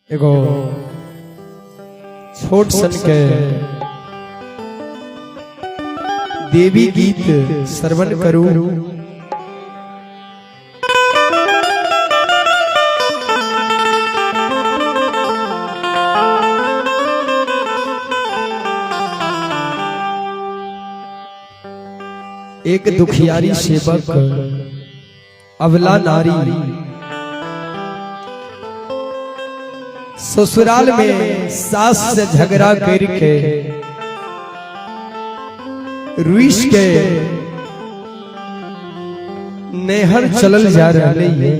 एगो छोट सन के देवी गीत श्रवण करू। एक दुखियारी सेवक अबला नारी ससुराल में सास से झगड़ा करके रुइस के नहर चलल जा रही है।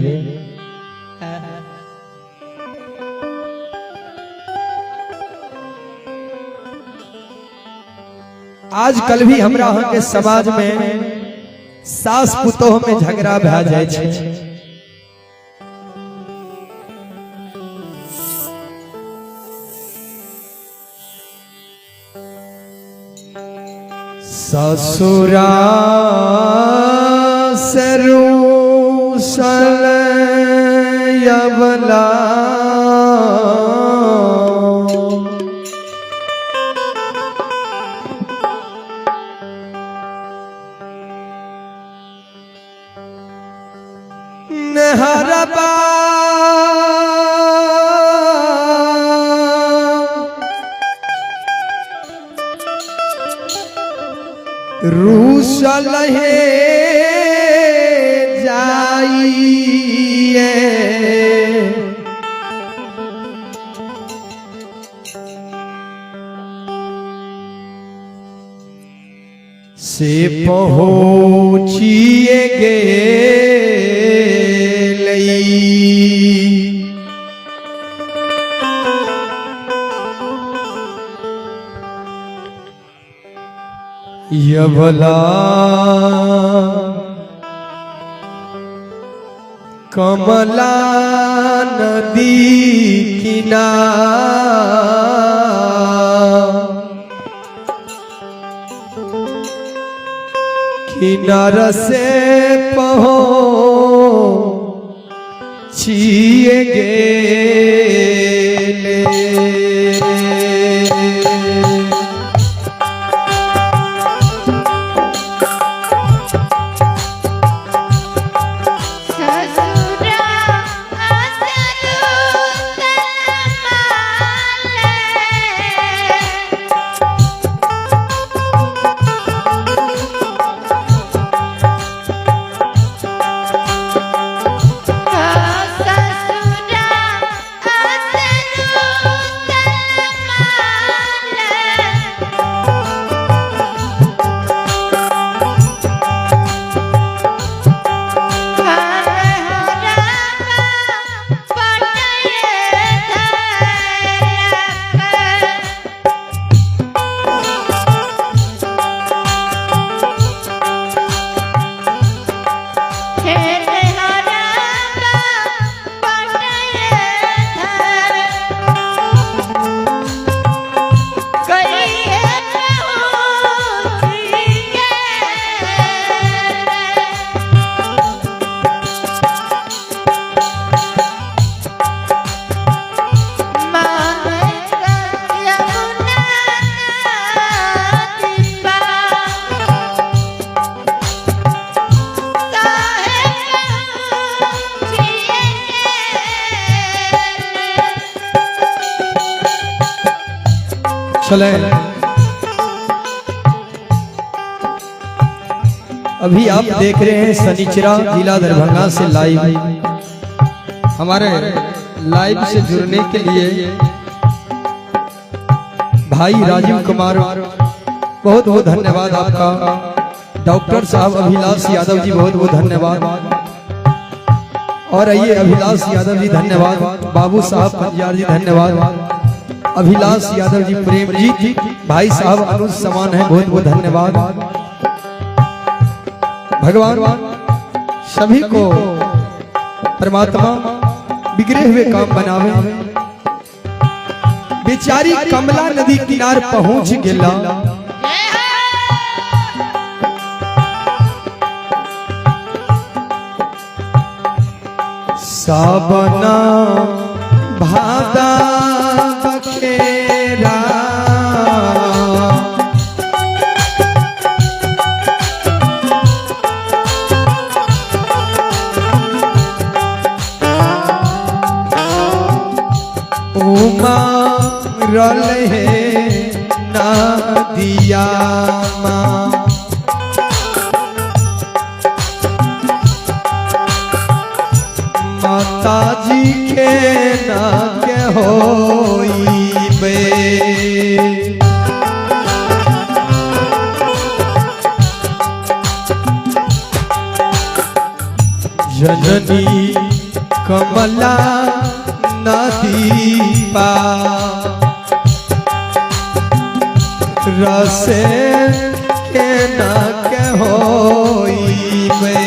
आज कल भी हमरा अहाँ के समाज में सास पुतोह में झगड़ा भए जाय छै। ससुरा से रूसल यवला नहरबा रूसल हे जाइए से पहुँचिए गेलई। यवला कमला नदी किनार किनार से पहुँचिए गेले। ससुरा चले। अभी आप देख रहे हैं सनीचरा जिला दरभंगा से लाइव। हमारे लाइव से जुड़ने के लिए भाई राजीव कुमार बहुत बहुत धन्यवाद आपका। डॉक्टर साहब अभिलाष यादव जी बहुत बहुत धन्यवाद। और आइए अभिलाष यादव जी धन्यवाद। बाबू साहब पंजार जी धन्यवाद। अभिलाष यादव जी प्रेम जी भाई साहब अनुज समान है बहुत बहुत धन्यवाद। भगवान सभी को परमात्मा बिगड़े हुए काम बनावे। बेचारी कमला नदी किनार पहुंच गेला। सावना भादा बखेरा। उमा रल है नदिया माँ। माता जी के ना के होइबे। जननी कमला नदी पार रसे के ना के होइबे।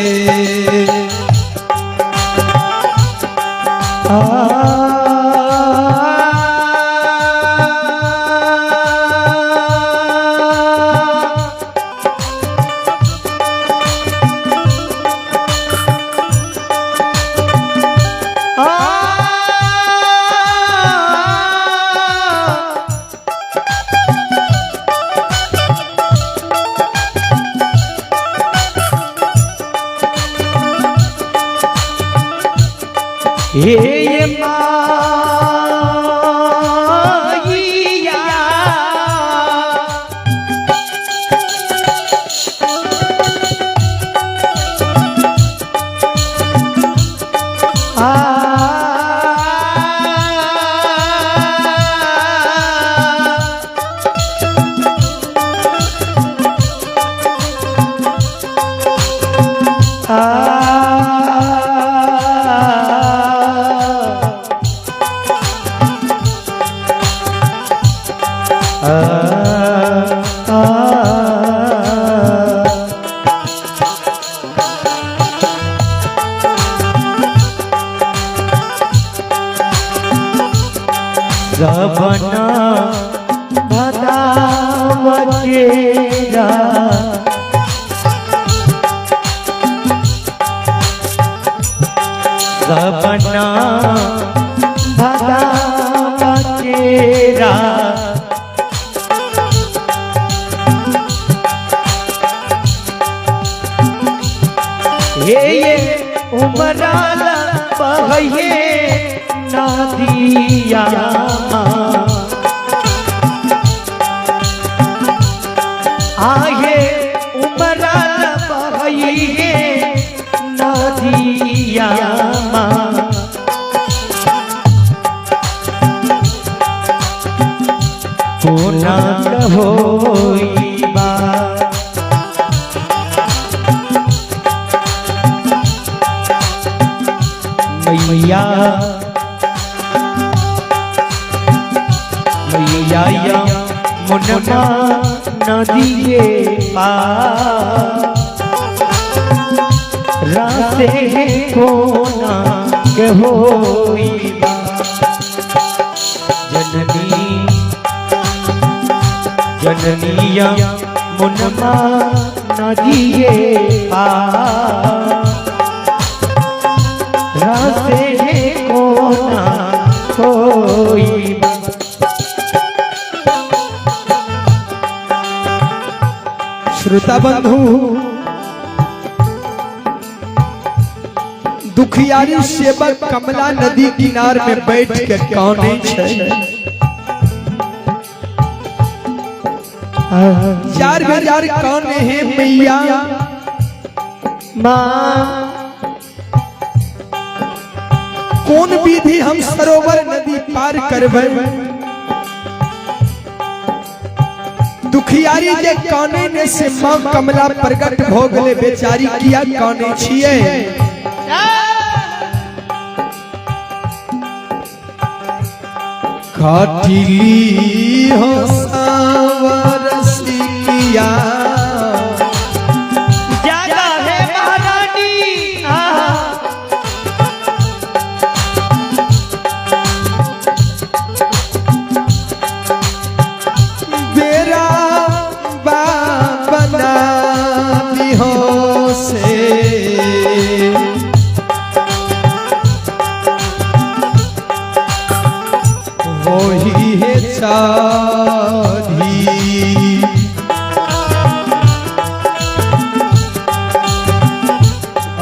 हे माइया आ सबना भदावकेरा सबना भदावकेरा हे ये उमराल बहे नदिया आहे उमराल बहे नदिया कोना होइबा मैया मैया या मुनमा नदिए पार रासे कोना के होइबा। जननी जननिया मुनमा नदिए पार रासे कोना होइबा। श्रोता बंधु, दुखियारी सेवक कमला नदी किनार में बैठ के काने छे। चार हजार काने हैं मैया माँ कौन विधि हम सरोवर नदी पार करबै। दुखियारी जे काने ने से मां कमला प्रकट भ गेलै, बेचारी किया काने छियै। काटिली हो सावर सिकिया जागा है महारानी बेरा बना हो से होई है चाधी।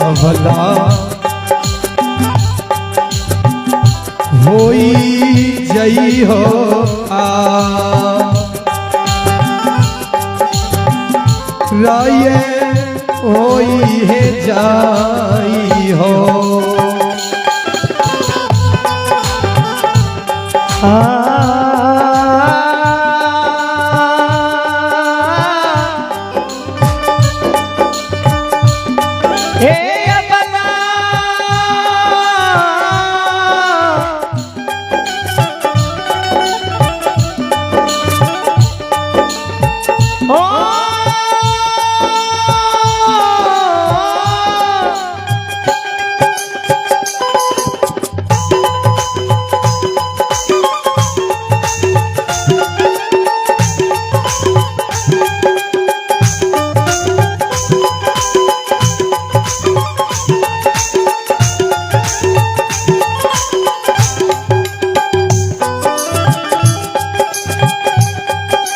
अबला होई जई हो आ राय होई है जाई हो। हे अबला ओ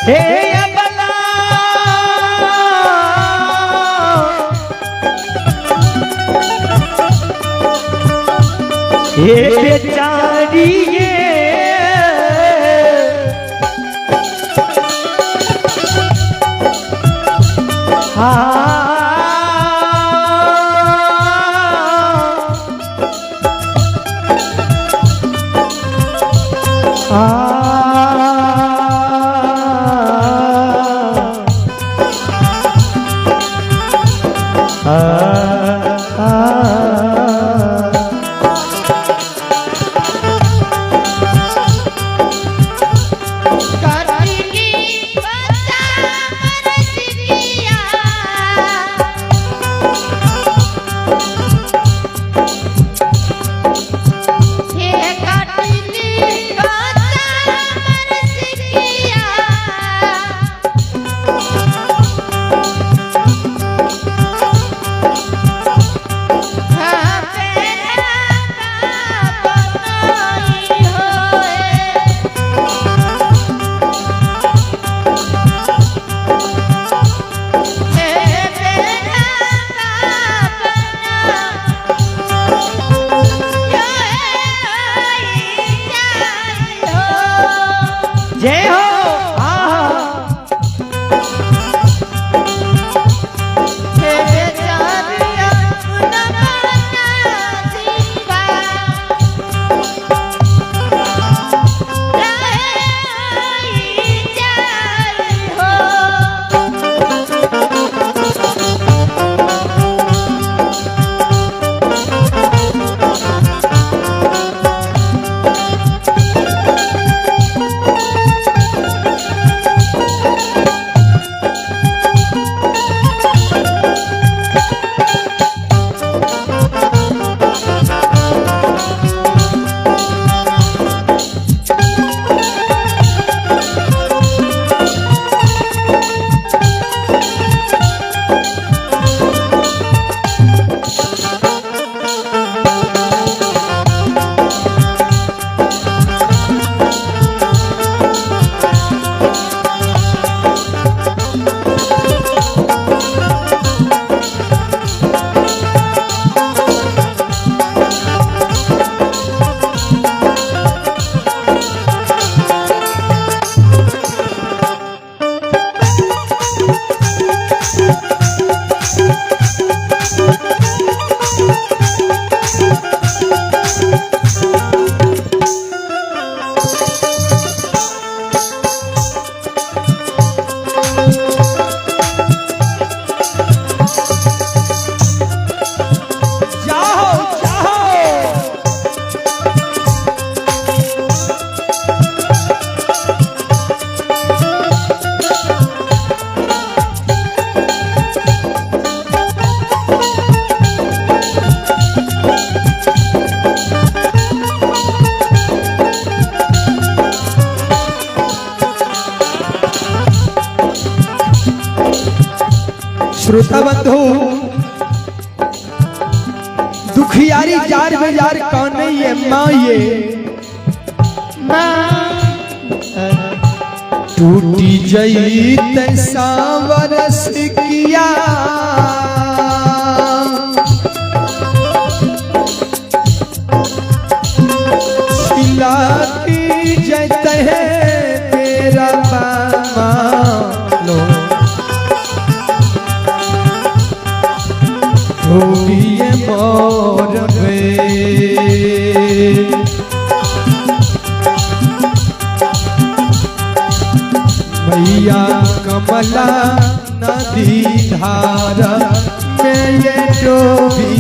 हे अबला हे बेचारी ये काटिली बचा मरसिया हे काटिली बचा मरसिया हा पेरा बनाई होए। जय हो। आहा जाओ जाओ। श्रोता बंधु, दुखियारी जार बेजार कौन ये माँ ये माँ। टूटी जईत सावर सिकिया, सिलाकी जैत है मेरा मामा लो, डूबिए मोर में। मैया कमला नदी धार में ये डूबी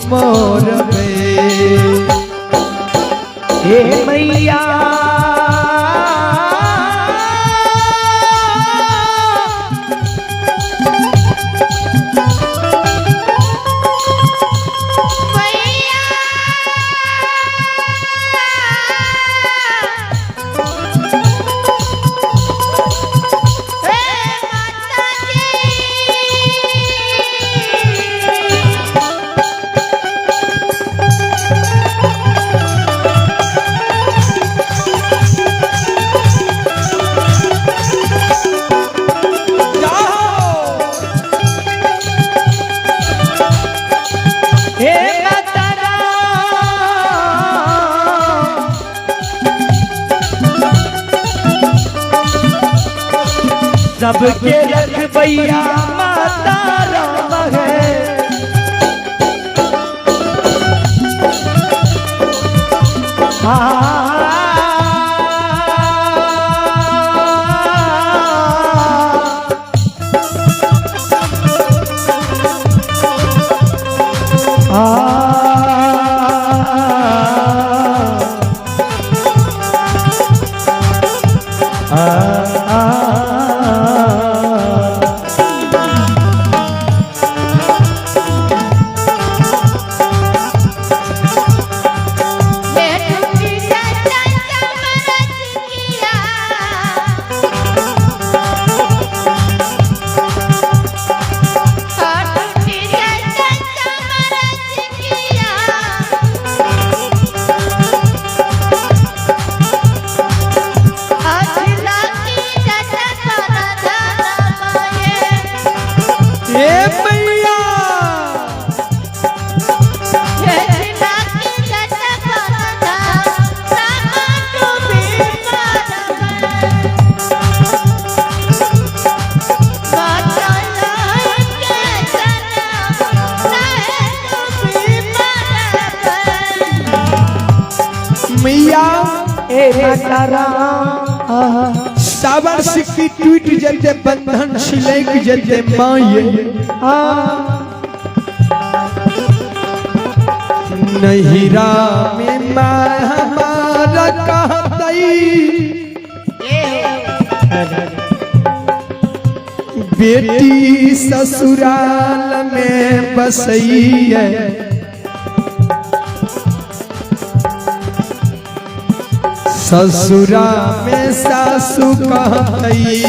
मोर में। हे मैया हे माता राम, सबके रखबैया माता राम है। हे मैया मैया हे माता राम, सावर सिक्की टूट जते बंधन सिलैक जते माये, नहिरा में माँ हमारा कहतई, बेटी ससुराल में बसई है। ससुरा में सासू कहतई,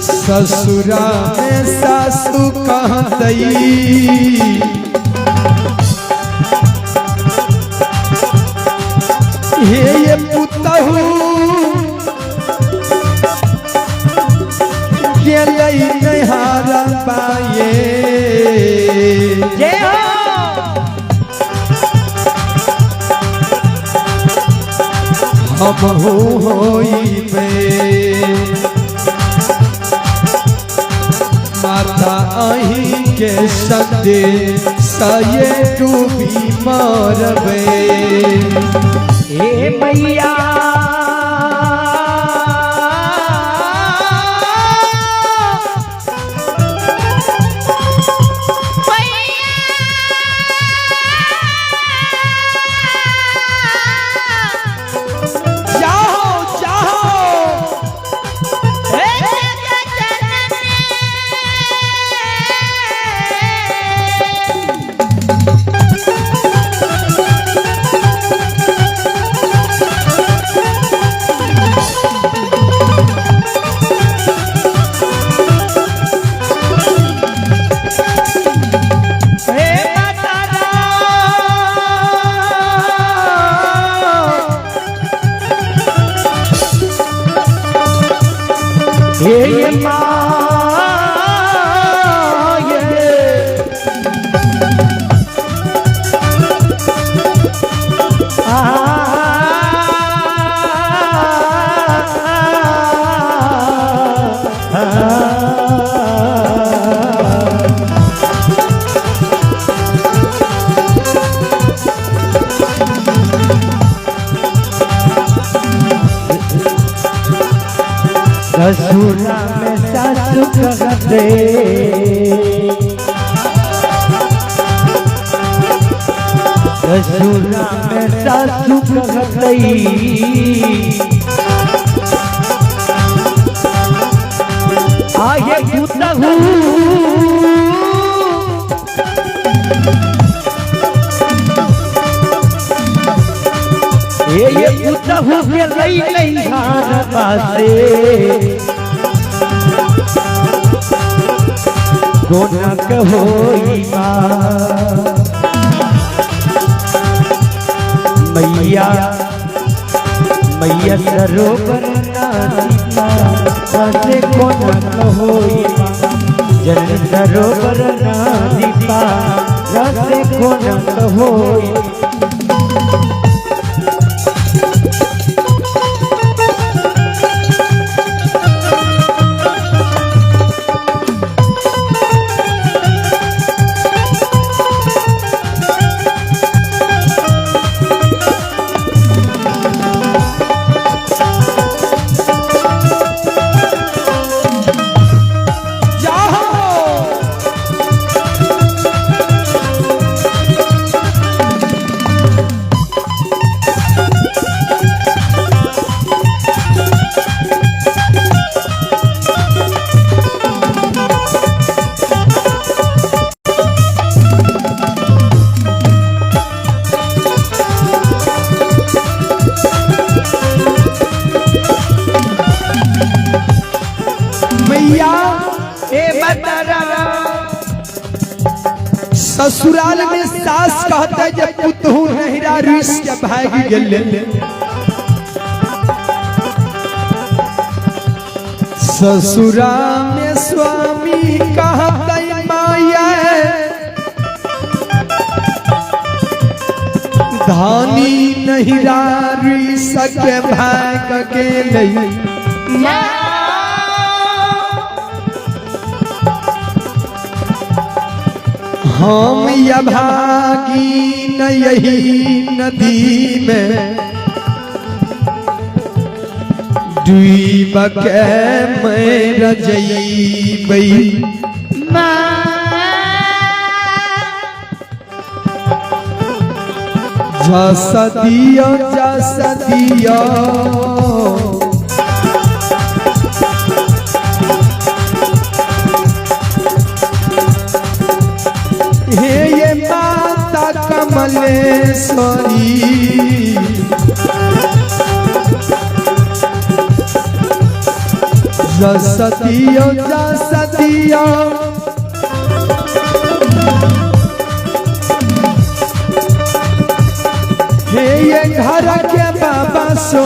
ससुरा में सासू कहतई, हे ये पुतहू गेलै नहार पाए, जय हो। हम होइबे माता अहीं के संदेश ये डूबी मरबे। हे मैया जाओ जाओ Hey! ससुरा में सासु कहते, ससुरा में सासु कहते, आये पुतहू ये पुतहू के लई नहीं हार पासे, गोनक होई माँ। मैया मैया सरोवर नदी पासे गोनक होई माँ, जन सरोवर नदी पासे गोनक होई। मैया ए माता ससुराल में सास कहते जे पुतहू नहिरा रिस के भाग गेले। ससुरा में स्वामी कहते माया धानी नहिरा रिस के भाग गेले। हम अभागी न यही नदी में डूब के मर जइबै। जस दियो जस दियो हे ये माता कमलेश्वरी, जस दियो जस दियो हे ये घर के बाबा सो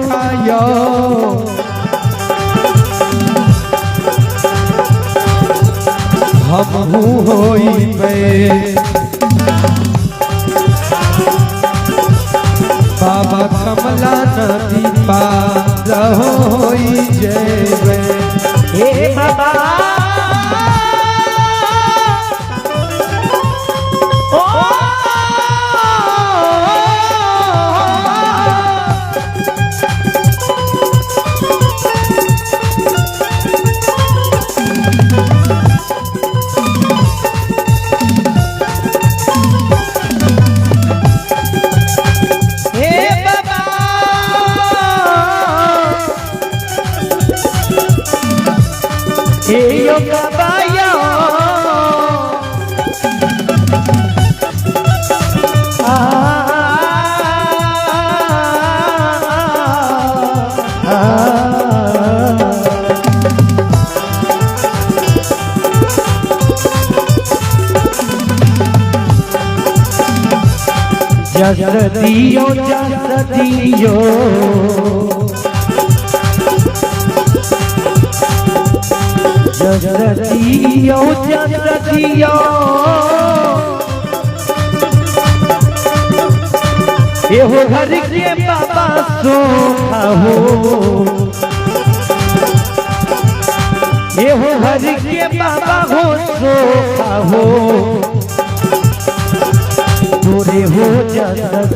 खायो, हमहू होइबे बाबा कमला नदी पार होई जेबे। हे बाबा ओ हे बाबा हे यो बाबाया आ आ जस दियो जस दियो जस दियो जस दियो एहो घर के बाबा सोखा हो, एहो घर के बाबा हो सोखा हो, तोरे हो जस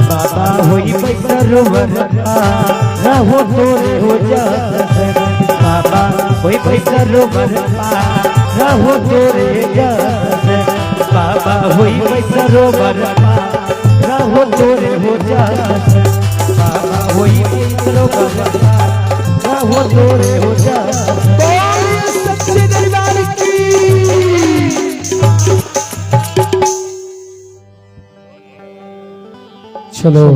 बाबा होई सरोवर पार रहो तोरे हो जस। बाबा होई सरोवर पार रहो तोरे जस। बाबा होई सरोवर पार रहो तोरे हो जस। बाबा होई सरोवर पार रहो तोरे हो जस। बोलिए सच्चे दरबार की। चलो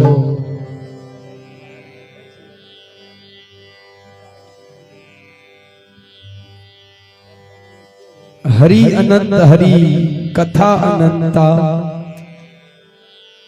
हरि अनंत हरि कथा अनंता।